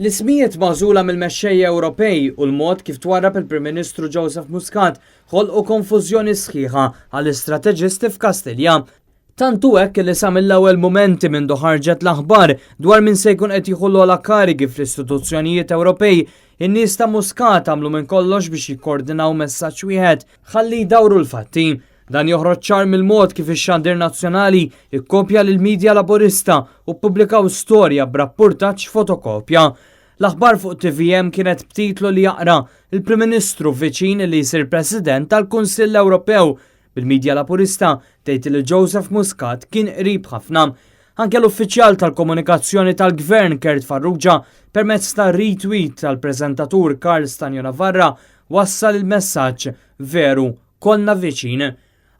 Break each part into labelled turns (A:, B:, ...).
A: L-ismijiet magħżula mill-mexxejja Ewropej u l-mod kif twarrab il-Prim Ministru Joseph Muscat ħolqu konfużjoni sħiħa għall-istrateġisti f'Kastilja. Tant hu hekk li sa mill-ewwel mumenti mindu ħarġet l-aħbar dwar min se jkun qed jieħu l-ogħla karigi fl-istituzzjonijiet Ewropej, in-nies ta' Muscat għamlu minn kollox biex jikkordinaw messaġġ wieħed ħalli jdawru l-fatti. Dan joħroġ ċar mill-mod kif ix-xandir nazzjonali ikkopja lill-media Laburista u ppubblikaw storja b'rappurtaġġ fotokopja. L-aħbar fuq tvm kienet b'titlu li jaqra Il-Prim Ministru viċin li jsir President tal-Kunsill Ewropew, bil-media Laburista tgħid li Joseph Muscat kien qrib ħafna. Anke l-uffiċjal tal-komunikazzjoni tal-Gvern Kurt Farrugia permezz ta' retweet tal-preżentatur Karl Stagno Navarra wassal il-messaġġ veru Konna viċin.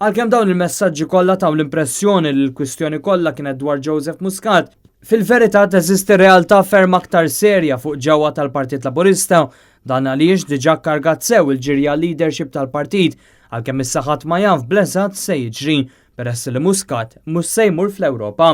A: Għalkemm dawn il-messaġġi kollha taw l-impressjoni li l-kwistjoni kollha kienet dwar Joseph Muscat, fil-verità teżisti realtà ferm aktar serja fuq ġewwa tal-Partit Laburista. Dan għaliex diġà kkargat sew il-ġirja għal-leadership tal-partit, għalkemm issa ħadd ma jaf bl-eżatt se jiġri, peress li Muscat mhux se jmur fl-Ewropa.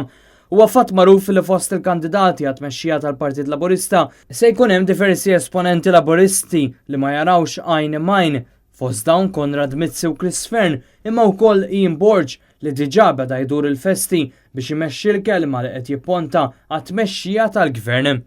A: Huwa fatt magħruf li fost il-kandidati għat-tmexxija tal-Partit Laburista se jkun hemm diversi esponenti Laburisti li ma jarawx għajn m'għajn Fost dawn Konrad Mizzi u Chris Fearne imma wkoll Ian Borg li diġà beda jdur il-festi biex imexxi l-kelma li qed jipponta għat-tmexxija tal-Gvern.